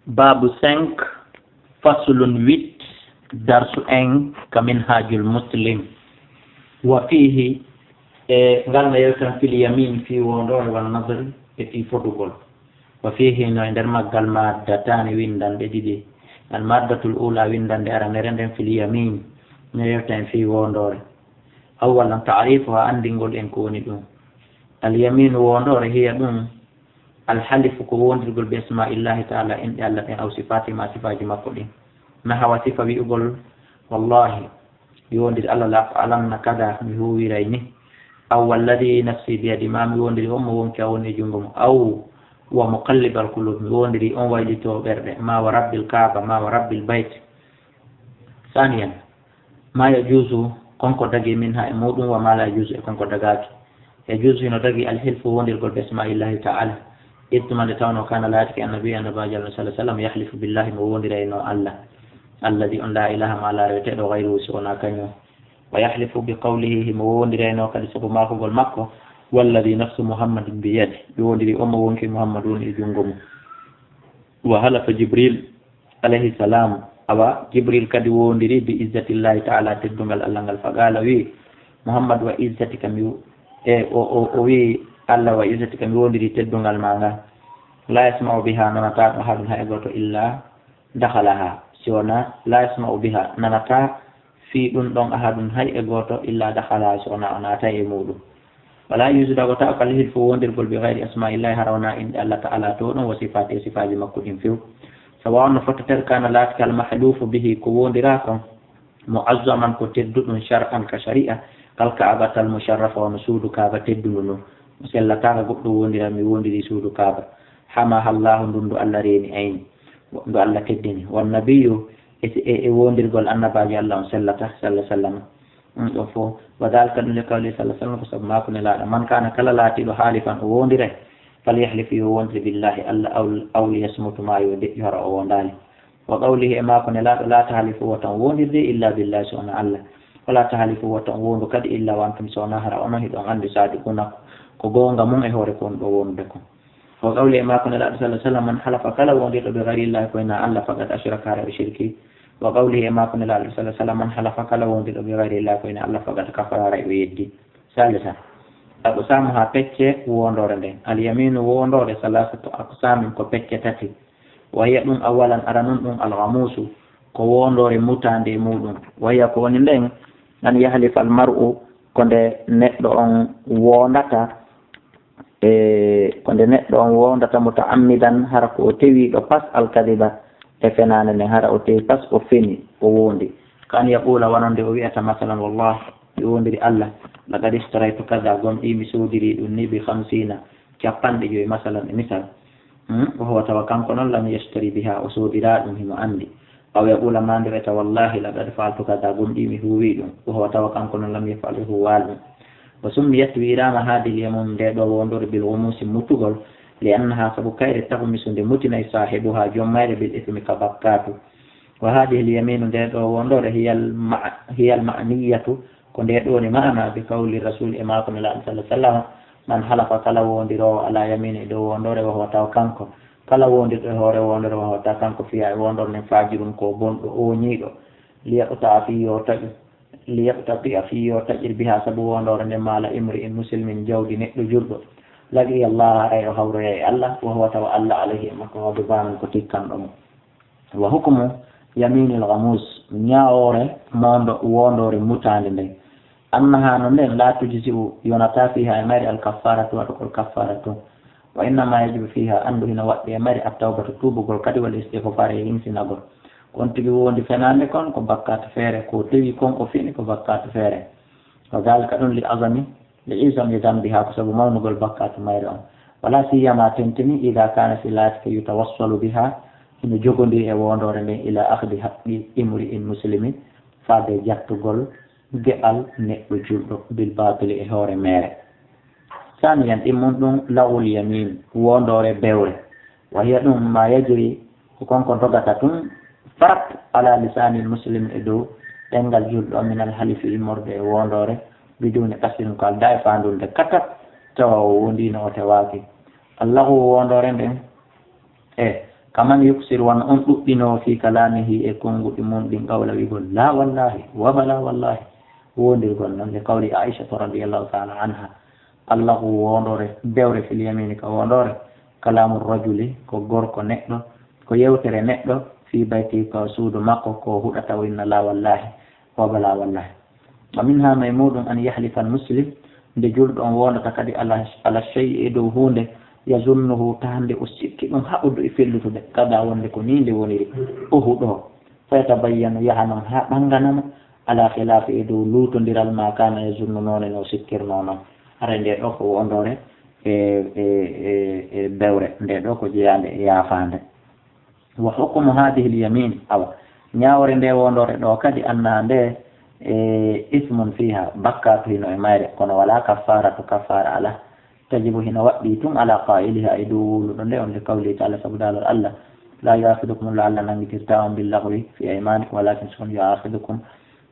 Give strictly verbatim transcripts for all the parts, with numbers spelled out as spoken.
Baabu cinq, faslun huit, darsu en ka Minhajul Muslim. Wa fiihi, e ngal na yewtan fil yamin fii wondoore wal nadri e fii fotugol. Wa fiihi, no e nder maggal maddataani, winndanɗe ɗiɗi. Al maddatul ula, winndanɗe aranere nden, fil yamin, no yewtan fii wondoore. Awwalan, ta'rifu, ha anndingol en ko woni ɗum. Al yaminu, wondoore, hiya ɗum, al halifu, ko wondirgol bi asma'illahi ta'ala, inɗe Allah ɗen, aw sifati ma, sifaaji makko ɗin. Nahawa, sifa wi'ugol, wallahi, mi wondiri Allah, la af'alanna kada, mi huwiray ni. Aw walladi nafsi biyadi, ma mi wondiri on mo wonki a woni e junngo mo. Aw wa muqallibal qulub, mi wondiri on waylito ɓerɗe. Ma wa rabbil kaaba, ma wa rabbil bayt. Saniyan, ma yajuusu, kon ko dagi, minha, e muɗum, wa ma la yajuusu, e kon ko dagaaki. Yajuusu, hino dagi, alhilfu, wondirgol bi asma'illahi ta'ala. Ittu, ma nde tawno kana laatike annabi, annabaajo Allah sallallahu alaihi wasallam, yahlifu billahi, mo wondirayno Allah. Alladi, on la ilaha, ma la reweteeɗo, gayruhu, si wonaa kañum. Wa yahlifu bi qawlihi, himo wondirayno kadi sabu maakugol makko, walladi nafsu Muhammadin biyadi, ɓe wondiri on mo wonki Muhammadu woni e junngo mum. Wa halafa Jibril alayhi salam, awa Jibril kadi wondiri bi izzatillahi ta'ala, teddungal Allah ngal, fa qala, wi, Muhammad, wa izzatika, mi, e, o, o, o wi, Allah, wa izzatika, mi wondiri teddungal ma ngal. La yasma'u biha, nanata ɗum ahadun, hay gooto, illa dakhalaha, si wona, la yasma'u biha, nanata fii ɗum ɗon ahadun, hay e gooto, illa dakhalaha, si wona o naatay e muɗum. Wala yajuusu, dagotako, alhilfu, wondirgol, bi gayri asma'illahi, hara wona inɗe Allah ta'ala to ɗum, wa sifati, e sifaaji makko ɗin few. Sawa'un, no fottatere, kana, laatike, al mahlufu bihi, ko wondiraa kon, mu'azzaman, ko tedduɗum, shar'an, ka shari'a, kal ka'batal musharrafa, wano suudu Kaaba teddundu ndun. Mo sellataaka goɗɗo wondira, mi wondiri suudu Kaaba. Hamaha Allahu, ndun ndu Allah reeni ayni, ndu Allah teddini. Wan nabiyyu, e, e, e wondirgol annabaajo Allah on sellata, sallallahu alaihi wasallam. Ɗum ɗon fof, wa dhalika, ɗum li qawli sallallahu alaihi wasallam, ko sabu maaku Nelaaɗo, man kana, kala laatiiɗo, halifan, o wondiray, falyahlif, yo wondir, billahi, Allah, aw, aw liyasmut, ma yo deƴƴu, hara o wondaali. Wa qawlihi, e maaku Nelaaɗo, la tahlifu, wota on wondirde, illa billahi, so wona Allah. Wala tahlifu, wota on wondu kadi, illa wa antum, so wona hara onon hiɗon anndi, sadiquna, ko goonga mum e hoore ko on ɗo wondude kon. Wa qawli, e maaku Nelaaɗo sallallahu alaihi wasallam, man halafa, kala wondirɗo, bi gayri llahi, ko hinaa Allah, faqad ashraka, haray o shirki. Wa qawlihi, e maaku Nelaaɗo sallallahu alaihi wasallam, man halafa, kala wondirɗo, bi gayri llahi, ko hinaa Allah, faqad kafara, haray o yeddi. Salisa. Aqsamuha, pecce wondoore nden. Al yaminu, wondoore, salasatu aqsamin, ko pecce tati. Wa hiya, ɗum, awwalan, aranun ɗum, al ghamusu, ko wondoore mutaande e muɗum. Wa hiya, ko woni nden, an yahlifa al mar'u, ko nde neɗɗo on wondata, e ko nde neɗɗo on wondata, muta'ammidan, hara ko o tewiiɗo pas, alkadiba, e fenaande nden, hara o tewi pas, o feni, o wondi. Ka an yaqula, wano nde o wi'ata, masalan, wallahi, mi wondiri Allah, laqad ishtaraytu kaza, gomɗii mi soodiri ɗum ni bi khamsina, capanɗe joyi, masalan, e misal. Hmm? Wa huwa, tawa kanko non, lam yashtari biha, o soodiraa ɗum, himo anndi. Aw yaqula, ma nde wi'ata, wallahi, laqad fa'altu kaza, gomɗii mi huuwi ɗum. Wa huwa, tawa kanko non, lam yaf'al, o huuwaali ɗum. Wa summiyat, wi'iraama hadhihi al yamin, nde ɗo wondoore, bil ghumusi, mutugol, li annaha, sabu kayre, taghmisu, nde mutinay, sahibuha, joom mayre, bil ithmi, ka bakkaatu. Wa hadhihi al yaminu, nde ɗo wondoore, hiya al ma-, hiya al ma'niyatu, ko nde ɗo ni ma'ana, bi qawli rasul, e maaku Nelaaɗo sallallahu alaihi wasallam, man halafa, kala wondiroowo, ala yamini, e dow wondoore, wa huwa, tawa kanko, kala wondirɗo e hoore wondoore, wa huwa, tawa kanko, fiha, e wondoore nden, fajirun, ko bonɗo, ooñiiɗo, liyaqta'a, fii yo taƴu, liyaqtati'a, fii yo taƴir, biha, sabu wondoore nden, mala imri'in muslimin, jawdi neɗɗo julɗo, laqiya Allah, haray o hawroyay e Allah, wa huwa, tawa Allah, alayhi, e makko, ghadbanun, ko tikkanɗo mo. Wa hukmu yaminil ghamus, ñaawoore moondo-, wondoore mutaande nden. Annaha, no nden, la tujzi'u, yonataa, fiha, e mayre, al kaffaratu, waɗugol kaffaratu. Wa innama yajibu fiha, anndu hino waɗɗi e mayre, at tawbatu, tuubugol kadi, wal istighfar, e hinsinagol. Kon tigi wondi fenaande kon, ko bakkaatu feere, ko tewi kon, o fini, ko bakkaatu feere. Wa dhalika, ɗum, li azami li izami dambiha, ko sabu mawnugol bakkaatu mayre on. Wala siyama, tentini, ida kana, si laatike, yutawassalu biha, hino jogondiri e wondoore nden, ila akhdi haqqi imri'in muslimi, faade jattugol geɓal neɗɗo julɗo, bil batili, e hoore meere. Saniyan, ɗimmun ɗum, laghul yamin, wondoore bewre. Wa hiya, ɗum, ma yajri, ko kon ko dogata tun, farat, ala lisanil muslim, e dow ɗemngal julɗo, minal halifi, immorde e wondoore, biduni qasdin, ko aldaa e faandunde, katat, tawa o wondiino, o tewaaki. Allahu, wondoore nden, e Kaman yuksiru, wano on ɗuɗɗinoo, fi kalaamihi, e konnguɗi mun ɗin, qawla, wi'ugol, laa wallaahi, wa balaa wallaahi, wondirgol non, li qawli Aishata radiyallahu ta'ala anha, Allahu wondoore, bewre fil yamini ka wondoore, kalaamu rajuli, ko gorko neɗɗo, ko yewtere neɗɗo, fi bayti, ko suudu makko, ko huɗata o inna laa wallaahi, wa balaa wallaahi. Wa minha, no e muɗum, an yahlifa al muslim, nde julɗo on wondata kadi ala, ala shay'i, e dow huunde, yazunnuhu, tahnde o sikki ɗum haɓude e fellutude, kada wonde ko nii nde woniri, o huɗoo. Fa yatabayyanu, yaha non haa ɓanngana mo, ala khilaafi, e dow luutondiral, ma kana yazunnu, noone no sikkirnoo non. Haray nde ɗoo ko wondoore e, e, e, e bewre, nde ɗoo ko jeyaande e yaafaande. Wa hukmu hadhihi al yamin, awa, ñaawore nde wondoore ɗoo kadi, annaha nde, e, ismun fiha, bakkaatu hino e mayre, kono wala kaffaratu, kaffara ala. Tajibu, hino waɗɗii tun, ala qailiha, e dow wowluɗo nde on, li qawlihi ta'ala, sabu daalol Allah, la yu'akhidukum, Allah nanngitirtaa on, bil laghwi fi aymanikum, walakin, si kono, yu'akhidukum,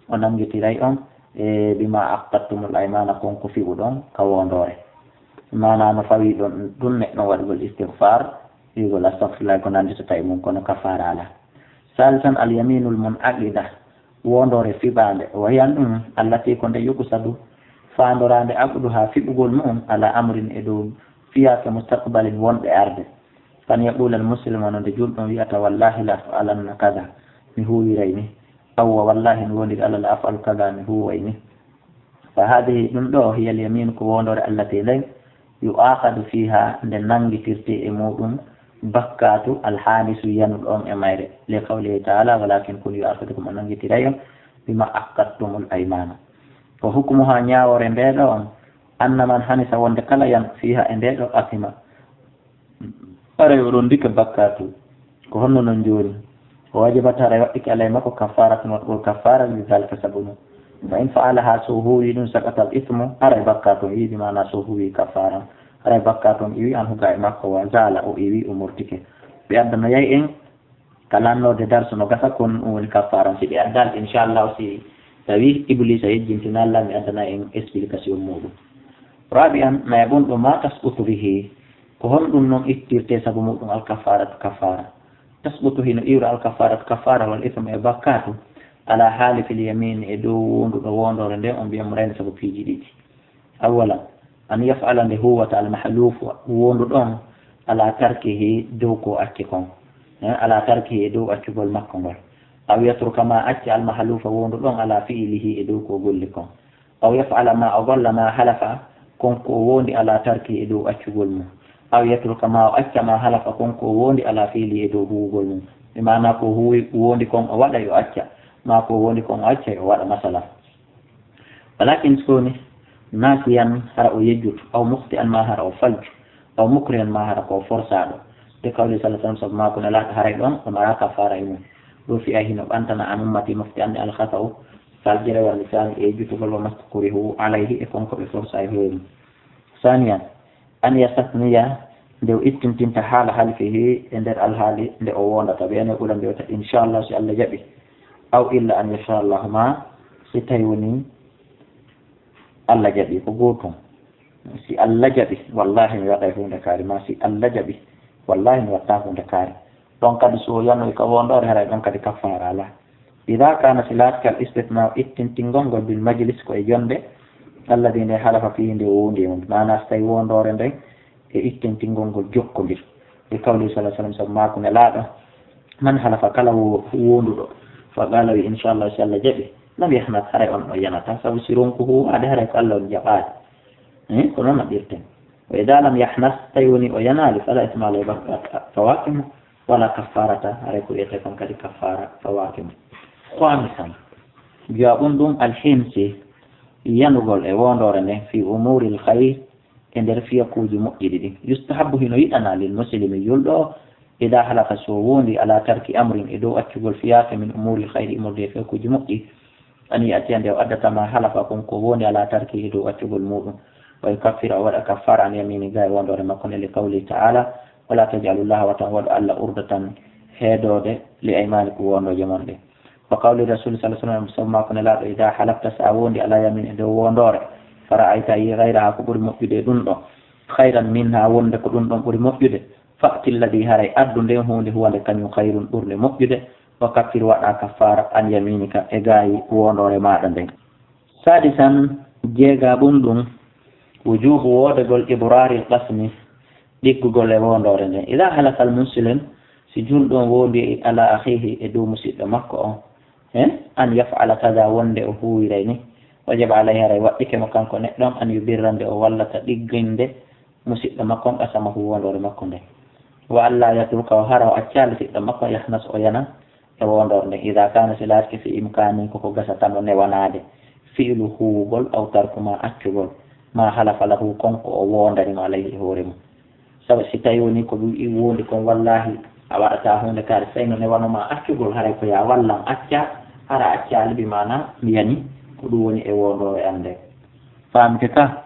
o nanngitiray on, e, bima aqadtumul aymana, kon ko fiɓuɗon ka wondoore. Maanaa no fawii ɗon ɗun, neɗɗo waɗugol istighfar, wi'ugol astaghfirullah, ko nannditata e mun, kono kafaara alaa. Salisan, al yaminul munaqida, wondoore fiɓaande, wa hiya ɗun, allati, ko nde, yuqsadu, faandoraande, aqduha, fiɓugol mu'un, ala amrin, e dow fiyaake, mustaqbalin, wonɓe arde. Kan yaqula al muslimu, no nde julɗo on wi'ata, wallahi la af'alanna kada, mi huuwiray ni. Aw wa wallahi, mi wondiri Allah, la af'alu kada, mi huuway ni. Fa hadhihi, ɗum ɗoo, hiya al yamin, ko wondoore allati nden, yu'akhadu fiha, nde nanngitirte e muɗum, bakkaatu al hadisu, yanuɗo on e mayre. Li qawlihi ta'ala, walakin, kun, yu'akhidukum, o nanngitiray on, bima aqadtumul aymana. Wa hukmuha, ñaawore nde ɗoo on, anna man hanisa, wonde kala yan fiha, e nde ɗoo, asima, haray o rondike bakkaatu. Ko honno non jooni? O wajabat, haray waɗɗike alay makko, kaffaratun, waɗugol kaffara, li dhalika, sabu mum. Fa in fa'alaha, so o huuwi ɗum, saqata al ismu, haray bakkaatu on iwi, bi maana so o huuwi kaffara, haray bakkaatu on iwi, anhu, ga e makko, wa zala, o iwi, o murtike. Ɓe addanoyay en ka lannoode darsu no gasa kon, ɗum woni kaffara on. Si ɓe addaali, inchallahu, si tawi Iblisa yejjintinaa lan, mi addana en explication muɗum. Rabi'an, nayaɓun ɗo, ma tasqutu bihi, ko honɗum non ittirte sabu muɗum al kaffaratu kaffara? Tasqutu, hino iwra al kaffaratu kaffara, wal ismu, e bakkaatu, ala halifil yamin, e dow wonduɗo wondoore nde, on mbiyan mo rende sabu piiji ɗiɗi. Awwalan, an yaf'ala, nde huwata, al mahlufu, wonduɗo on, ala tarkihi, dow ko acci kon. Eh, ala tarkihi, e dow accugol makko ngol. Aw yatruka, ma acca, al mahlufa, wonduɗo on, ala fi'lihi, e dow ko golli kon. Aw yaf'ala, ma o golla, ma halafa, kon ko wondi, ala tarkihi, e dow accugol mum. Aw yatruka, ma o acca, ma halafa, kon ko wondi, ala fi'lihi, e dow huwugol mum. Bi maana ko huwi, wondi kon o waɗa, yo acca. Ma ko wondi kon o acca, yo waɗa, masala. Walakin, so ni, nasiyan, hara o yejjutu, aw mukhti'an, ma hara o falju, aw mukrihan, ma hara ko o forsaaɗo. Li qawli sallallahu alayhi wasallam, sabu maaku Nelaaɗo, haray ɗon o mara kafaara e mum. Ɗo fiya hino ɓantana an ummati mofte anne al khata'u, faljere walla sani e yejjutugol, wa mastukrihu alayhi, e kon ko ɓe forsa e hoore mum. Saniyan, an yastasniya, nde o ittintinta haala halfihi e nder alhaali nde o wondata, ɓe ene ɓura nde wata, inchallah, si Allah jaɓi. Aw illa an yasha Allah, ma si tawi woni Allah jaɓi, ko gootum. Si Allah jaɓi, wallahi mi waɗay huunde kaari, ma si Allah jaɓi, wallahi mi watta huunde kaari. Ɗon kadi so yanoy ka wondoore, haray ɗon kadi kaffaara alaa. Ida kana, si laati, kal istithna, ittintingol ngol, bil majlis, ko e jonde, alladi, nde, halafa fihi, nde wondi e mum. Maana, so tawi wondoore nden e ittintingol ngol jokkondir. Li qawli sallallahu alayhi wasallam, sabu maaku Nelaaɗo, man halafa, kala wo-, wonduɗo, fa qala, wi, inchallah, si Allah jaɓi, lam yahnas, haray on o yanata, sabu si ronku huwaade, haray ko Allah on jaɓaade. Eh, ko noon waɗirten. Wa ida lam yahnas, tawi woni o yanaali, fala isma alayhi, bakka fawaaki mo, wala kaffarata, haray ko wiyete kon kadi kaffara fawaaki mo. Khamisan, jawabun ɗum, alhimsi, yanugol e wondoore nden, fi umuril khayr, e nder fiyakuuji moƴƴi ɗiɗi. Yustahabbu, hino yiɗanaa, lil muslimi, julɗo o, ida halafa, so wondi, ala tarki amrin, e dow accugol fiyaake, min umuril khayri, immorde e fiyakuuji moƴƴi, an ya'tiya, nde o addata, ma halafa, kon ko wondi, ala tarki, e dow accugol muɗum, wa yukaffira, o waɗa kaffara, an yamini, ga e wondoore makko nde, li qawli ta'ala, wala taj'alu Allaha, wata on waɗu Allah, urdatan, heedoode, li aymanikum, wondooje mon ɗe. Wa qawli Rasul sallallahu alayhi wasallam, sabu maaku Nelaaɗo, ida halafta, so a wondi, ala yamin, e dow wondoore, fa ra'ayta, a yii, ghayraha, ko ɓuri moƴƴude e ɗum ɗon, khayran minha, wonde ko ɗum ɗon ɓuri moƴƴude, Fa'ti alladhi, haray addu nden huunde, huwa nde kañum khayrun ɓurnde moƴƴude, wa kaffir, waɗa kaffaara, an yaminika, e gaayi woondoore maaɗa nden. Sadisan, jeegaɓun ɗum, wujubu woodegol ibraril qasmi, ɗiggugol e woondoore nden. Idha halafa al muslim, si julɗo on woondi ala akhihi e dow musiɗɗo makko on, he, an yaf'ala kaza, wonde o huwiray ni, wajaba alayhi, haray waɗɗike mo kanko neɗɗo on, an yubirra, nde o wallata ɗigginde musiɗɗo makko on, qasamahu, woondoore makko nden. Wa alla yatrukahu, hara o accaali siɗɗo makko on, yahnas, o yana e woondoore nden. Idha kana, si laatike, fi imkani, koko gasata mo newanaade, fi'lu, huwugol, aw tarku, ma, accugol, ma halafa lahu, kon ko o woondani mo, alayhi, e hoore mum. Sabu si tawi woni ko wi-, woondi kon, wallahi, a waɗata huunde kaari, fay no newano ma accugol, haray ko ya wallan acca, hara accaali, bi maana mi yani, ko ɗum woni e woondoore an nde. Faamike ka?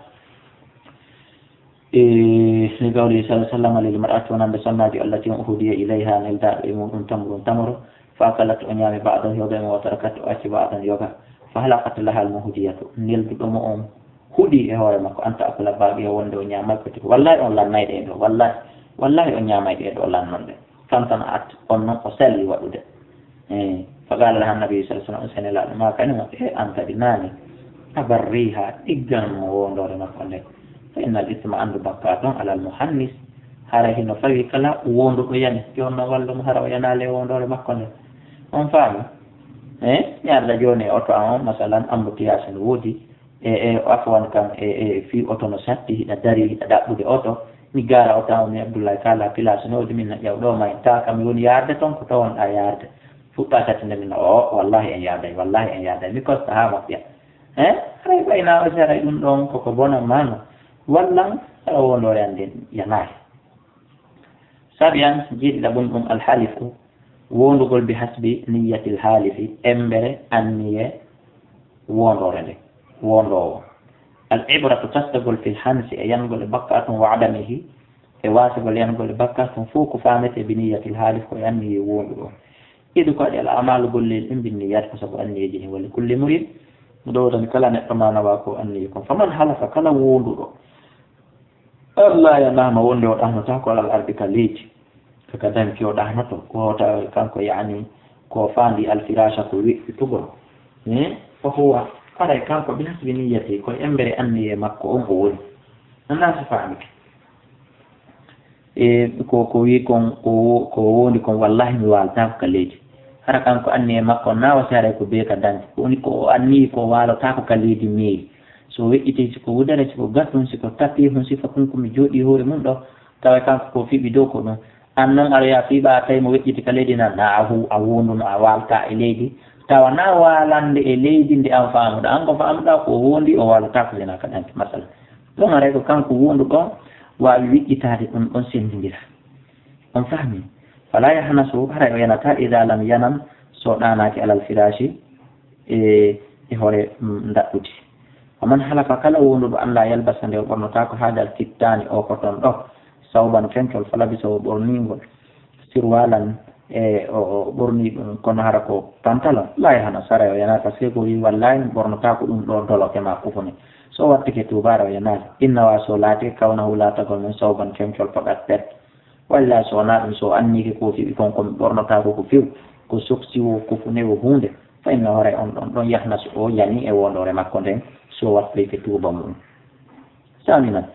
E, li qawlihi sallallahu alayhi wa sallam, lil mar'ati, wonande sonnaajo, allati, on, uhdiya ilayha, neldaaɗo e muɗum tamrun, tamaro, fa akalat, o ñaami, ba'dan, yoga e mo, wa tarakat, o acci, ba'dan, yoga, fa halaqat laha al muhdiyatu, nelduɗo mo on huɗi e hoore makko, an ta'kula baqiya, wonde o ñaamay ko tigi. Wallahi on lannay ɗe ɗo, wallahi, wallahi on ñaamay ɗe ɗo lannon ɗe. Fantana'at, on non o sali waɗude. Eh, fa qala laha nabi sallallahu alayhi wa sallam, o senelaaɗo ma kadi mo, e an kadi naane, abarriha, ɗiggan mo wondoore makko nde. Fa innal isma, anndu bakkaat on, alal muhannis, hara hino fawi kala wonduɗo yani. Jooni non wallu mo hara o yanaali e wondoore makko nde. On faami? Eh, mi arda jooni e oto an on, masalan, embouteillage no woodi, e, e, afwan kam, e, e, fii oto no satti, hiɗa dari, hiɗa ɗaɓɓude oto, mi gaara oto an, mi Abdullahi, kala place no woodi, min no ƴaw ɗo ma en, ta kam mi woni yaarde ton, ko to wonɗa yaarde. Fuɗɗa satti nde min, o, wallahi en yaarday, wallahi en yaarday, mi kosta haa moƴƴa. Eh? Haray ɓay na o si haray ɗum ɗon koko bona mano. Wallan, hara wondoore an nden yanaay. Sabiyan, jiiɗiɗa ɗum ɗum alhalifu, wondugol bi hasbi niyyatil halifi, embere anniye wondoore nde, wondoowo. Al ibratu, tastagol fil hansi e yangol e bakkaatun wa adamihi, e waasugol yangol e bakkaatun, fof ko faamete bi niyyatil halif, ko e anniye wonduɗo. Idu ko waɗi al amalu gollel ɗin bin niyyat, ko sabu anniyeji ɗin, wali kulli murid, ɗo tan kala neɗɗo manawa ko anniye kon. Faman halafa, kala wonduɗo, Allah ya nama wonde o ɗahnotaako alal ardi ka leydi, ka ka danki o ɗahnoto, ko wota kanko yani ko faandi alfirasha ko weɗɗitugol. Hmm? Fa huwa, haray kanko bi hasbi niyyati, ko embere anniye makko on o woni. Nana si faamike. E, ko, ko wi kon, ko, ko wondi kon, wallahi mi waaltaako ka leydi. Hara kanko anniye makko na wasi haray ko be ka danki. Ko woni ko o anniyi ko o waalotaako ka leydi meeri. So weƴƴiti, si ko wudere, si ko gatun, si ko tapihun, si fatun ko mi jooɗi hoore mum ɗo, tawa kanko ko fiɓi dow ko ɗum. An non aɗa yaa fiɓa, tawi mo weƴƴiti ka leydi nan, na a hu-, a wonduno, a waalta e leydi. Tawa na waalande e leydi nde an faamuɗa. An ko faamuɗa ko wondi, o waalata ko ena ka danki, masala. Ɗum haray ko kanko wondu ɗon waawi weƴƴitaade ɗum ɗon senndindira. On fahmi? Fala yahnasu, haray o yanata, ida lam yanam, so ɗaanaaki alal firashi, e, e hoore, mm, ndaɓɓudi. Wa man halafa, kala wonduɗo an la yalbasa, nde o ɓornotaako, hadal kittaani o ko ton ɗo, sawban kencol, falabisa o ɓorningol, sirwalan, e o, o ɓorni ɗum, kono hara ko pantalon, la yahnas, haray o yanata, sey ko wi, wallahi, mi ɓornotaako ɗum ɗo doloke ma kufune. So wattike tuubaare o yanaali, inna wa so laati, kawnahu laatagol men sawban kencol faɗat pet. Walla so wonaa ɗum, so anniike ko fiɓi kon, ko mi ɓornotaako ko few, ko soksi wo, ko fune wo huunde, fa inna, hoore on ɗon, ɗon yahnas o yani e wondoore makko nden, so wattoyke tuuba mum. Saminan,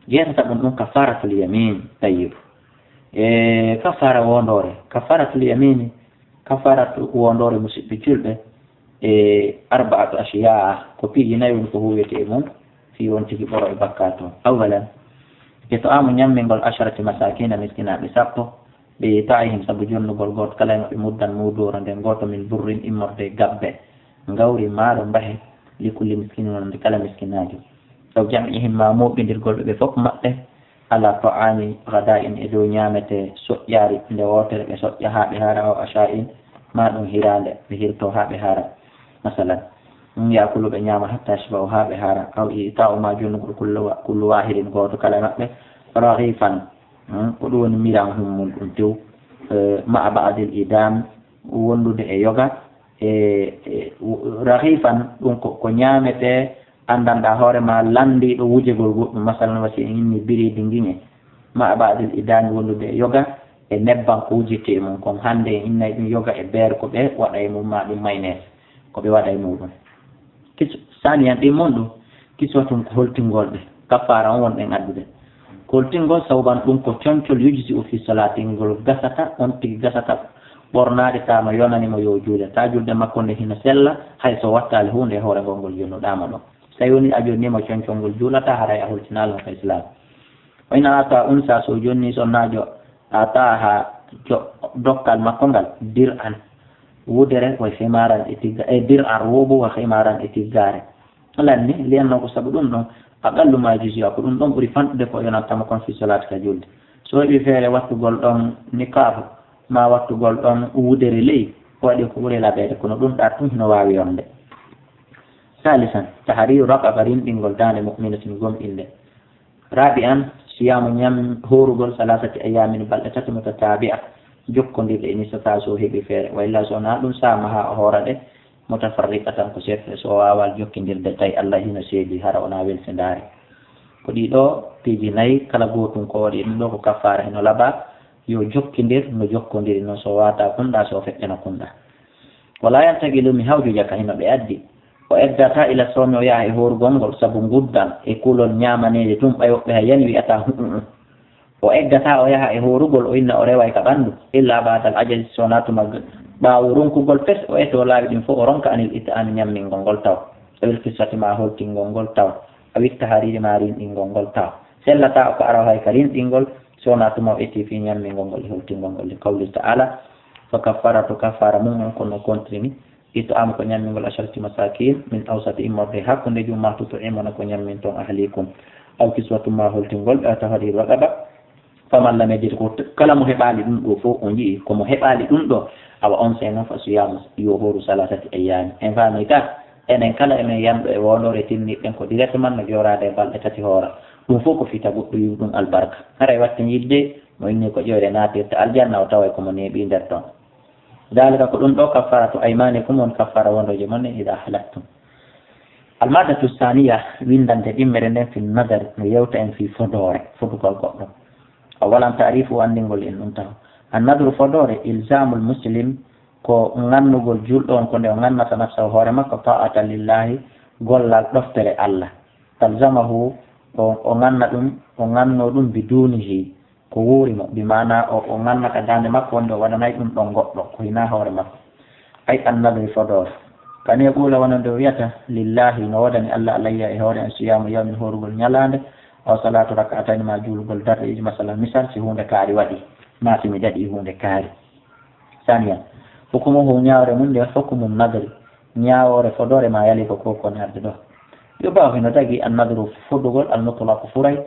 jeetata ɗum ɗum kafaratul yamin. Tayyib. E kafara wondoore, kafaratul yamini, kafaratu wondoore, musiɓɓe julɓe, e arba'atu ashiyaa, ko piiji nayi woni ko huwete e mum, fii on tigi ɓoro e bakkaatu. Awwalan, it'amu, ñammingol, asharati masakina, miskinaaɓe sappo, bi ita'ihim, sabu jonnugol gooto kala e maɓɓe muddan, muudooro nden gooto, min burrin, immorde e gabbe, ngawri, maaro, mbahe, li kulli miskinin, wonande kala miskinaajo. Aw jam'ihim, ma mooɓindirgol ɓe ɓe fof maɓɓe, ala ta'ami ghada'in, e dow ñaamete soƴƴaari, nde wootere ɓe soƴƴa haa ɓe haara, aw asha'in, ma ɗum hiraande, ɓe hirto haa ɓe haara. Masalan, ɗum yaakulu, ɓe ñaama, hatta yashba'u, haa ɓe haara, aw ita'u, ma jonnugol, kullu wa-, kullu wahidin, gooto kala e maɓɓe, raghifan, hmm, ko ɗum woni miran hum mum ɗum tew, eh, ma'a ba'dil idam, wondude e yoga, e, e, raghifan, ɗum ko, ko ñaamete, anndanɗaa hoore ma lanndiiɗo wujegol goɗɗum, masalan, wasi en inni biredi ngin en. Ma a ɓaadil idaani wondude e yoga e nebban ko wujjete e mum kon. Hannde en innay ɗum yoga e beer ko ɓe waɗa e mum, ma ɗum maynees ko ɓe waɗa e muɗum. Kis-, saaniyan ɗin mon ɗum, kiswatun ko holtingol ɓe, kaffaara on wonɗen addude. Ko holtingol sababan ɗum ko concol yujisi o fi salaatin ngol gasata, on tigi gasata ɓornaade taama yonani mo yo juule. Ta julde makko nde hino sella, hay so wattaali huunde e hoore ngol ngol jonnuɗaa mo ɗon. So tawi woni a jonnii mo concol ngol juulata, haray a holtinaali mo ka Islaam. Wa in ata unsa, so jonni sonnaajo, ataha jo-, dokkal makko ngal, dir'an, wudere, wa khimaran e tigga-, e dir'an, robo, wa khimaran e tiggaare. Lanni, liyanno ko sabu ɗum ɗon, aqallu ma yujzi'u, ko ɗum ɗon ɓuri fanɗude ko yonanta mo kon fi salaati ka julde. So heɓi feere wattugol ɗon niqaabu, ma wattugol ɗon wudere ley, waɗi ko ɓuri laɓeede, kono ɗum ɗa tun hino waawi yonde. Salisan, tahriru raqaba, rinɗingol daande mu'minatin gomɗinde. Rabi'an, siyamu ñam-, hoorugol salasati ayyamin, balɗe tati mutatabi'a, jokkondirɗe, in istata, so heɓi feere, wa illa, so wonaa ɗum, sama, haa o hoora ɗe, mutafarriqatan, ko seeɗa, so o waawaa jokkindirde, tawi Allah hino seedi, hara wonaa welsindaare. Ko ɗii ɗoo piiji nayi, kala gootun ko waɗi ɗum ɗoo ko kaffaara, hino labaa, yo jokkindir no jokkondiri non, so waata kunɗa, so feƴƴana kunɗa. Wala yantaqilu, mi hawjuja ka hino ɓe addi. O eggata ila sawmi, o yaha e hoorugol ngol, sabu nguddan e kulol ñaamaneede tun, ɓay woɓɓe hay yani wi'ata hu'u'u. O eggata o yaha e hoorugol, o inna o reway ka ɓandu, illa ba'dal ajazi, so wonaa tuma g-, ɓaawo ronkugol pes, o etoo laawi ɗin fof, o ronka anil it'aami, ñammingol ngol taw. Awil kiswati, ma holtingol ngol taw. Awit tahariri, ma rinɗingol ngol taw. Sellata o ko ara hay ka rinɗingol, so wonaa tuma o etii fii ñammingol ngol e holtingol ngol. Li qawli ta'ala, fa kaffaratu, kaffara mun on, kono kontrini, it'amu, ko ñammingol, asharati masakin, min awsati, immorde hakkunde jum, ma tut'imuna, ko ñamminton, ahlikum, aw kiswatum, ma holtingol ɓe, aw tahriru raqaba, faman lam yajid, ko t-, kala mo heɓaali ɗum ɗo fof, o yi'i ko mo heɓaali ɗum ɗo, awa on sey non fa siyamu, yo hooru salasati ayyaami. En faami ka, enen kala emen yanɗo e wondoore tinniɗen ko directement no jooraade e balɗe tati hoora. Ɗum fof ko fita goɗɗo yi'u ɗum albarka. Haray watte yidde mo inni ko ƴoyre naatirta aljanna, o taway ko mo neeɓi nder ton. Daalika, ko ɗum ɗo kaffaratu aymaanikum, won kaffara wondooje mon ɗen, idaa halaftum. Almaadatu saaniya, winndande ɗimmere nden, fi nadar, no yewta en fii fodoore, fodugol goɗɗo. Awalan taarifu, anndingol en ɗum taho. Annadru, fodoore, ilzaamul muslim, ko ŋannugol julɗo on, ko nde o ŋannata nafsahu, hoore makko, taa'atan lillaahi, gollal ɗoftere Allah. Talzamahu, o, o ŋanna ɗum, o ŋanno ɗum, biduunihi, ko wuuri mo, bi maana o, o ŋanna ka daande makko, wonde o waɗanay ɗum ɗon goɗɗo, ko hinaa hoore makko. Ay annadri, fodoore. Kan yaquula, wonande o wiyata, lillaahi, no woodani Allah, alayya, e hoore am, siyaamu yawmin, hoorugol ñalaande, aw salaatu rak'atayni, ma juulugol darɗe ɗiɗi, masalan, misal, si huunde kaari waɗi, ma si mi daɗi huunde kaari. Saaniyan, hukumuhu, ñaawre mum nde, hukumu nadri, ñaawoore fodoore, ma yali, ko ko koni arde ɗo. Yo baaw hino tagi annadru, fodugol, almutlaqu, furay,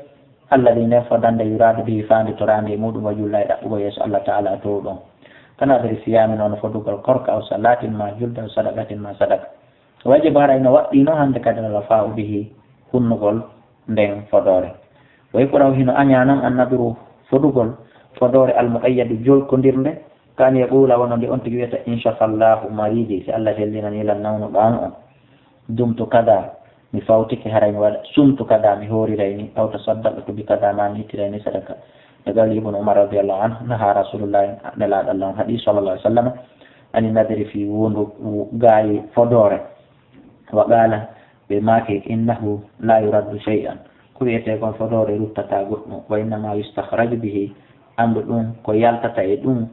alladi, nden fodande, yuraadu bihi, faanditoraande e muɗum, wajhullahi, ɗaɓɓugol yeeso Allah taala toowɗo on. Ka nadri siyaamin, wano fodugol korka, aw salaatin, ma julde, aw sadaqatin, ma sadaka. Wajibu, haray no waɗɗii non hannde kadi, alwafaa'u bihi, hunnugol nden fodoore. Wa yukrahu, hino añaa non, annadru, fodugol fodoore, almuqayyadu, jokkondirnde, ka an yaquula, wano nde on tigi wiyata, in shafallahu maridi, si Allah sellinanii lan nawnuɗo an on. Dumtu kada, mi fawtike, haray mi waɗa, sumtu kada, mi hooriray ni, aw tasaddaqtu bi kada, ma mi ittiray ni sadaka. E qawli Ibnu Umar radiyallahu anhu, naha Rasulullahi, Nelaaɗo Allah on haɗi, sallallahu alaihi wasallam, ani nadri, fii wondu, gaayi fodoore. Wa qaala, ɓe maaki, innahu la yuraddu shay'an, ko wi'etee kon fodoore ruttataa goɗɗum, wa innama yustakhraju bihi, anndu ɗum ko yaltata e ɗum,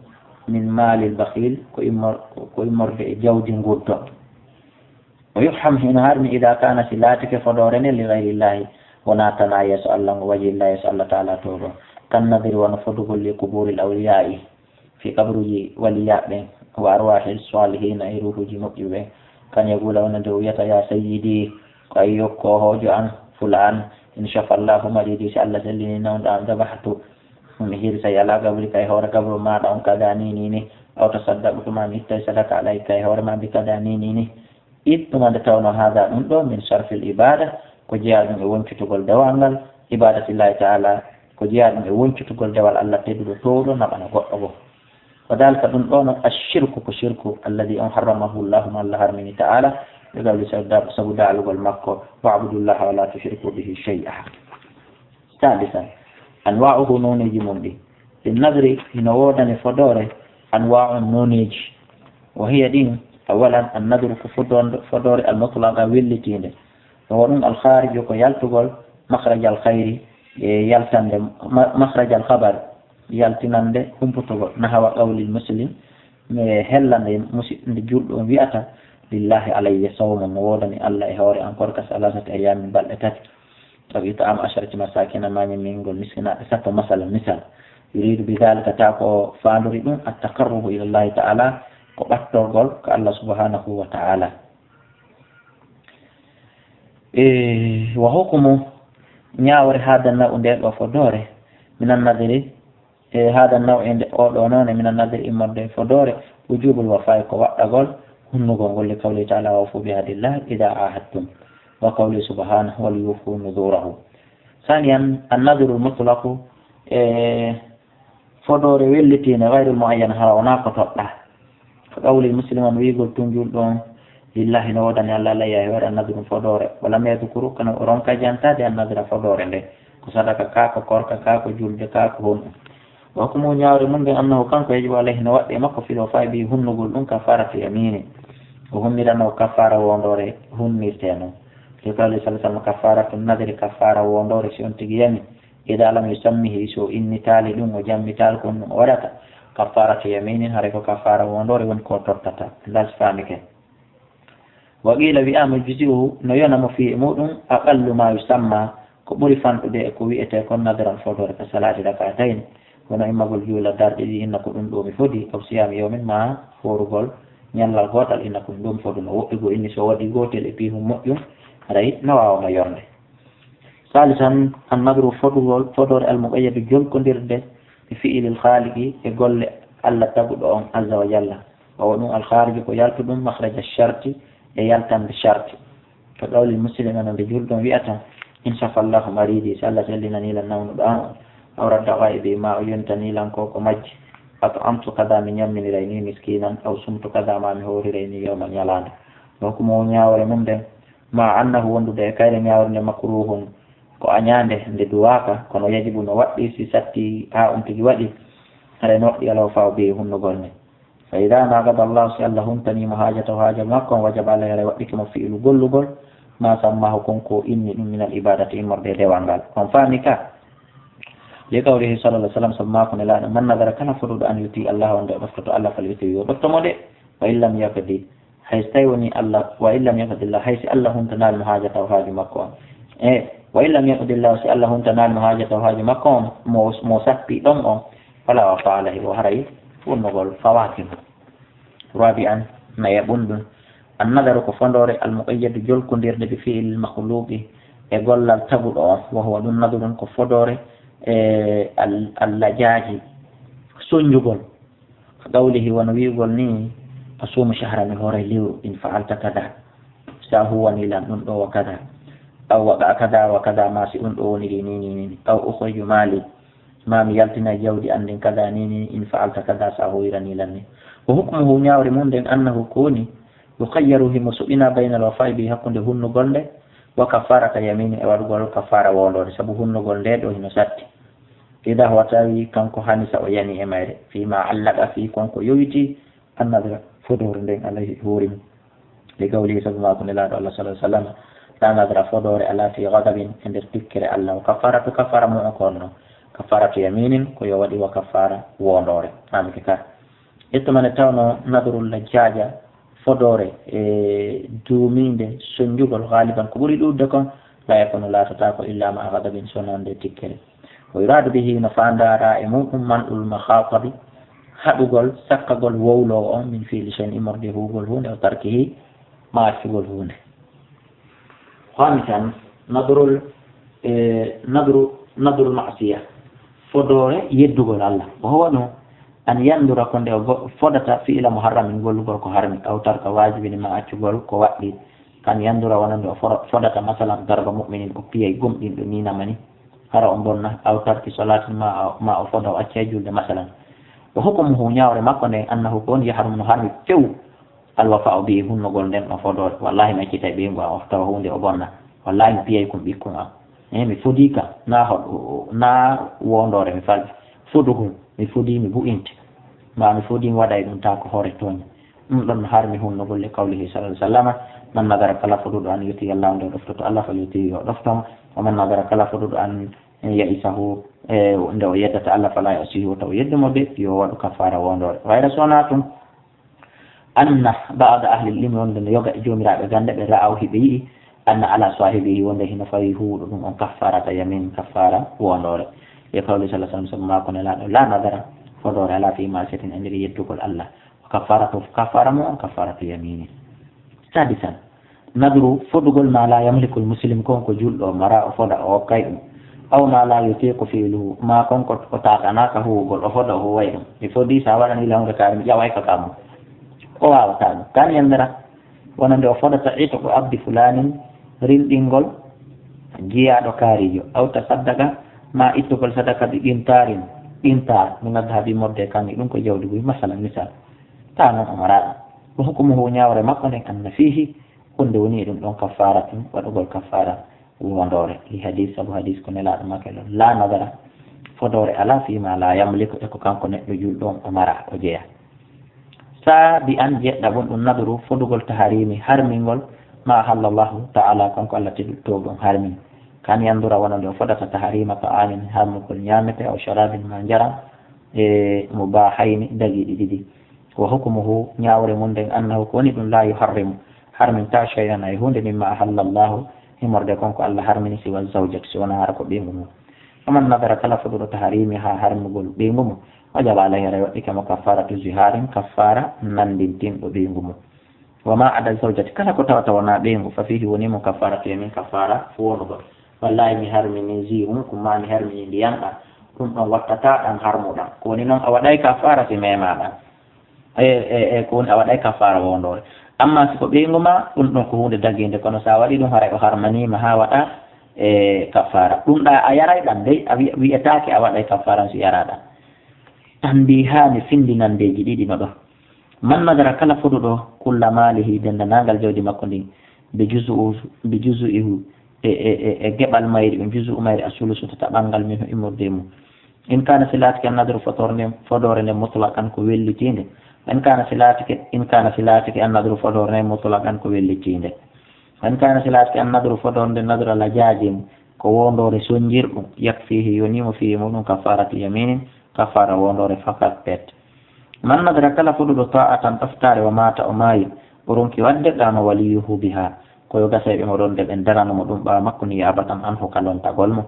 min maalil bakhil, ko immor-, ko immorde e jawdi nguddo. Wa yufham, hino harmi, ida kaana, si laatike fodoore nden, li ghayrillahi, wonaa tanaa yeeso Allah ngo, wajhillahi, yeeso Allah taala toowɗo, kan nadri, wano fodugol, li quburil awliyaa'i, fii kabaruuji waliyaaɓe ɓen, wa arwaahi saalihiina, e ruuhuuji moƴƴuɓe ɓen. Kan yaquula, wonande o wiyata, ya sayyidi, ko ay yokko hoojo an, fulaan, in shafallahu maridi, si Allah sellini nawnuɗo an, dabahtu, mi hirsay ala qabrika, e hoore kabru maaɗa on, kada ni ni ni, aw tasaddaqtu, ma mi ittay sadaka, alayka, e hoore ma, bi kada ni ni ni. Id, tuma nde tawnoo, haada, ɗum ɗo, min sarfil ibaada, ko jeyaa ɗum e woncutugol dewal ngal, ibaadatillahi taala, ko jeyaa ɗum e woncutugol dewal Allah tedduɗo toowɗo, naɓana goɗɗo goo. Wa daalika, ɗum ɗo non, ashirku, ko shirku, alladi, on, harramahu Allahu, mo Allah harmini taala, ɓe gawli sabu da-, sabu daalugol makko, wa'budullaha wa la tushriku bihi shay'a. Saadisan, Anwa'uhu, nooneeji mum ɗi. Fi nadri, hino woodani fodoore, anwa'un, nooneeji. Wa hiya, ɗin, awalan, annadru ko fodondo-, fodoore almutlaqa wellitiinde. Wa huwa ɗum alkhariju ko yaltugol makhrajal khayri, e yaltande ma-, makhrajal khabar, yaltinande humputugol, nahawa qawlil muslim, e hellande musi-, nde julɗo on wi'ata, lillahi alayya sawmun, no woodani Allah e hoore an korka salasati ayyamin balɗe tati. Aw it'amu asharati masakina, ma ñammingol miskinaaɓe sappo, masalan, misal. Yuridu bi dhalika, ta ko faandori ɗum, at-taqarrubu ila Allahi ta'ala, ko ɓattorgol ko Allah subhanahu wa ta'ala. E, wa hukumu, ñaawre hada naw'u nde ɗo fodoore, minan nadri, e hada naw'u nde o ɗo noone, minan nadri immorde fodoore, wujubul wafa'i ko waɗɗagol hunnugol ngol, li qawli ta'ala, wa awfu bi ahdillah idha ahadtum, wa qawli subhanahu, wal yufu nudurahu. Saniyan, annadrul mutlaqu, e fodoore wellitiinde, ghayrul muayyan, hara wonaa ko toɗɗaa. Ka qawlil muslim, on wi'ugol tun julɗo on, lillahi, no woodani Allah, alayya, e hoore an, nadrun, fodoore. Wa lam yadhkur, kono o ronka jantaade an nadra, fodoore nde. Ko sadaka ka, ko korka ka, ko julde ka, ko honɗum. Wa hukmuhu, ñaawre mum nden, annahu, kanko, yajibu alayhi, no waɗɗi e makko, fil wafa'i bihi, hunnugol ɗum, kafaratu yamini. O hunnirano kaffara wondoore hunnirte non. Li qawli sallallahu alayhi wasallam, kafaratu nadri, kaffara wondoore si on tigi yami. Ida lam yusammihi, so innitaali ɗum, o jammitaali ko ɗum o waɗata, kaffaratu yaminin, haray ko kaffara wondoore woni ko tottata. Ndas faami ken. Wa qila, wi'ama, yujzi'uhu, no yona mo fi muɗum, aqallu ma yusamma, ko ɓuri fanɗude e ko wi'ete kon nadran, fodoore, ka salati rak'atayni, kono immagol juula darɗe ɗiɗi, inna ko ɗum ɗo mi fodi, aw siyami yawmin, ma horugol ñallal gootal, inna ko ɗum ɗo mi foduno. Woɗɗi goo inni so waɗi gootel e piihum moƴƴum, haray no waawano yonde. Salisan, annadru, fodugol, fodoore, almuqayyadu, jolkondirde, bi fi'lil khaliqi, e golle Allah taguɗo on, azza wa jalla. Wa huwa ɗum alkhariju, ko yaltuɗum, makhraja sharti, e yaltande sharti. Ka qawlil muslim, wano nde julɗo on wi'ata, in shafa Allahu maridi, si Allah sellinani lan nawnuɗo an on, aw radda ghaibi, ma o yontani lan ko ko majji, at'amtu kada, mi ñamminiray ni miskinan, aw sumtu kada, ma mi horiray ni yawman, ñalaande. Wa hukmuhu, ñaawre mum nden, ma annahu, wondude e kayre ñaawre nde, makruhun, ko añaande, nde duwaaka, kono yajibu, no waɗɗi, si satti haa on tigi waɗi, haray no waɗɗi alwafa'u bihi, hunnugol nde. Fa idha ma qada Allah, si Allah huntani mo haajatahu, haaja makko on, wajaba alayhi, haray waɗɗike mo fi'lu, gollugol, ma sammahu, kon ko inni ɗum, minal ibadati, immorde e dewal ngal. On faami ka? Li qawlihi sallallahu alayhi wasallam, sabu maako Nelaaɗo, man nadara, kala foduɗo, an yuti Allah, wonde o ɗoftoto Allah, fal yuti, yo ɗofto mo de, wa illam yaqdi, hay so tawi woni Allah, wa illam yaqdillah, hay si Allah huntanaali mo haajatahu, haaju makko on. E, wa illam yaqdillah, si Allah huntanaali mo haajatahu, haaju makko on, mo, mo sappi ɗon on, fala wafa alayhi, o haray funnugol fawaaki mo. Rabi'an, nayaɓun ɗum, annadaru ko fondoore, almuqayyadu, jolkondirde, bi fi'lil makhluqi, e gollal taguɗo on, wa huwa ɗum nadrun, ko fodoore, e al-, allajaaji, sonjugol. Ka qawlihi, wano wi'ugol ni, asumu shahra, mi hooray lewru, in fa'alta kada, si a huwani lan ɗum ɗo wa kada, aw waqa kada wa kada, ma si ɗum ɗo woniri ni, ni, ni, ni, aw ukhriju mali, ma mi yaltina jawdi an ndin kada ni, ni, in fa'alta kada, si a huwirani lan ni. Wa hukmuhu, ñaawre mum nden, annahu, ko woni, yukhayyaru, himo suɓina, bayna al-wafa'i bi, hakkunde hunnugol nde, wa kaffarata yamini, e waɗugol kaffara wondoore, sabu hunnugol nde ɗo hino satti. Ida huwa, tawi kanko hani sa o yani e mayre, fi ma allaqa fi, kon ko yowiti, annadra, fodoore nden, alayhi, e hoore mum. Li qawlihi, sabu maako Nelaaɗo Allah sallallahu alayhi wasallam, la nadra, fodoore alaa fi ghadabin, e nder tikkere Allah. O kaffaratu, kaffara mum o ko honno? Kaffaratu yaminin, ko yo waɗi wa kaffara wondoore. Faami ke ka? Ƴettu mane tawno nadrul lajjaja, fodoore, e duumiinde sonjugol, ghaliban, ko ɓuri ɗuuɗde kon, la yakunu, laatata ko, illa ma ghadabin, so wonaa nde tikkere. Wa yuradu bihi, no faandaara e muɗum, man'ul makhatabi, haɗugol, sakkagol wowloowo on, min fi'li shay'in, immorde huugol huunde, aw tarkihi, ma accugol huunde. Khamisan, nadrul, e, nadru, nadrul ma'siya, fodoore yeddugol Allah. Wa huwa ɗum, an yandura, ko nde o go-, fodata, fi'la muharramin, gollugol ko harmi, aw tarka wajibin, ma accugol ko waɗɗi. Kan yandura, wonande o foro-, fodata, masalan, darba mu'minin, o piyay gomɗinɗo ni namani, hara o bonna, aw tarki salatin, ma, ma o foda, o accay julde, masalan. Wa hukmuhu, ñaawre makko nden, annahu, ko woni, yahrumu, no harmi few, alwafa'u bihi, hunnugol nden ɗon fodoore. Wallahi, mi accitay ɓeyngu an o, tawa huunde o bonna. Wallahi, mi piyay kon ɓikkon an. E mi fodii ka, na hoɗo, na wondoore mi falɓe. Fodugol, mi fodii mi bu'inte. Ma mi fodii mi waɗay ɗum ta ko hoore tooña. Ɗum ɗon no harmi hunnugol li qawlihi sallallahu alaihi wasallam, "Man nadara", kala foduɗo an yuti Allah nde o ɗoftoto Allah, fal yuti yo ɗoftomo. "Wa man nadara", kala foduɗo an ya'isahu, e nde o yeddata Allah, fala ya'sihi, wota o yeddumo de, yo waɗu kaffara wondoore. Wayra sona tun, anna ba'da ahli ilmi, wonde no yoga e joomiraaɓe gannde ɓe ra'aw hiɓe yi'i, anna ala sahibihi, wonde hino fawi huuɗo ɗum on kaffarata yamin, kaffara wondoore. E qawli sallallahu alaihi wasallam, sabu maako Nelaaɗo, "La nadara", fodoore ala fi ma'siyatin, e nder yeddugol Allah. Wa kaffaratu, kaffara mum on kaffaratu yamini. Sadisan, nadru, fodugol ma la yamlikul muslim, kon ko julɗo mara, o foda o hokkay ɗum. Aw ma la yutiqu fi'luhu, ma kon ko o tatanaka huwugol, o foda o huway ɗum. Mi fodi sa waɗani la hunde kaari, mi ƴaway ka kamu. O wawata ɗum. Kan yandira, wonande o fodata itqu abdi fulanin, rinɗingol jiyaaɗo kaarijo. Aw tasaddaqa, ma ittugol sadaka bi qintarin, qintar, min adhabi, modde kangi, ɗum ko jawdi buy, masalan, misal. Ta non o mara ɗum. Wa hukmuhu, ñawre makko nden, anna fihi, hunde woni e ɗum ɗon kaffaratun, waɗugol kaffara wondoore. Li hadis, sabu hadis ko Nelaaɗo makko ɗon, la nadara, fodoore ala fi ma la yamliku, e ko kanko neɗɗo julɗo on o mara, o jeya. Sabi'an, jeɗɗaɓun, ɗum nadru, fodugol taharimi, harmingol, ma ahalla Allahu ta'ala, kanko Allah tedduɗo ɗum harmi. Kan yandura, wonande o fodata taharima ta'amin, harmugol ñamete, aw sharabin, ma njaram, e mubahayni, dagiiɗi ɗiɗi. Wa hukmuhu, ñawre mum nden, annahu, ko woni ɗum, la yuharrimu, harminta, shay'an, hay huunde, mimma ahalla Allahu, himorde kon ko Allah harmini, siwa zawjati, si wonaa hara ko ɓeyngu mum. Faman nadara, kala foduɗo taharimi, haa harmugol ɓeyngu mum, wajaba alayhi, aray waɗɗike mo kaffaratu ziharin, kaffara nanndintinɗo ɓeyngu mum. Wa ma ada zawjati, kala ko tawata wonaa ɓeyngu, fa fihi, woni mo kaffaratu yamin, kaffara fowonugol. Wallahi, mi harmini zi hunkum, ma mi harmini ndiyan ɗan. Ɗum ɗon wattata ɗan harmuɗan. Ko woni non, a waɗay kaffara si mema ɗan. E, e, e, ko woni a waɗay kaffara wondoore. Amma si ko ɓeyngu ma, ɗum ɗon ko huunde dagiinde. Kono sa waɗi ɗum, haray o harmaniima haa waɗa, e, kaffara. Ɗum ɗa a yaray ɗan dey, a wi-, wi'etaake a waɗay kaffara si yara ɗan. Tanbihaani, findinandeeji ɗiɗi no ɗon. Man nadara, kala foduɗo, kulla maalihi, denndanangal jawdi makko ndin, bi juzu'u, bi juzu'ihu, e, e, e, e geɓal mayri, on juzu'u mayri, asulusu, tataɓal ngal, minhu, immorde e mum. In kana, si laatike, an nadru, fodoore nden, fodoore nden, mutlaqan, ko wellitiinde. In kana, si laatike, in kana, si laatike, an nadru, fodoore nden, mutlaqan, ko wellitiinde. In kana, si laatike, an nadru, fodoore nden, nadru ala jazim, ko wondoore sonjirɗum, yakfihi, yonii mo, fihi, muɗum, kaffaratu yaminin, kaffara wondoore fakat pet. Man nadara, kala foduɗo, ta'atan, ɗoftaare, wa mata, o maayi, o ronki waɗde, qama waliyuhu biha, ko yo gasayɓe mo ɗon de ɓen darano mo ɗum ɓaawo makko, niyabatan anhu, ka lontagol mo.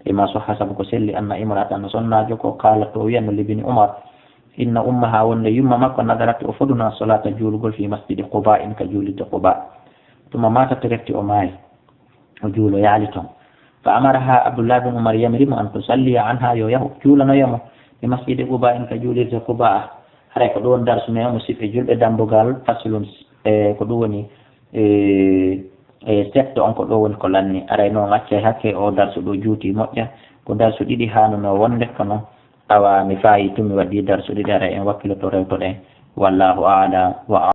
Lima sahha, sabu ko selli, anna imra'atan, no sonnaajo ko, qalat, o wiyanno, libni Umar, inna ummaha, wonde yumma makko, nadarat, o foduna, salata, juulugol, fi masjidi Quba in, ka juulirde Quba. Tuma matat, refti o maayi. O juuloyaali ton. Fa amaraha, Abdullah bin Umar yamiri mo, an tusalliya anha, yo yahu juulanoya mo, bi masjidi Quba in, ka juulirde Quba. Haray ko ɗum woni darsu men, musiɓɓe julɓe, dambugal faslun, e, ko ɗum woni, e, e, setto on, ko ɗum woni ko lanni. Aray noon accay hakke o darsu ɗo juuti moƴƴa. Ko darsu ɗiɗi haanunoo wonde, kono awa mi faayi tun mi waɗi darsu ɗiɗi, aray en wakkiloto rewtoɗen. Wallahu a'lam wa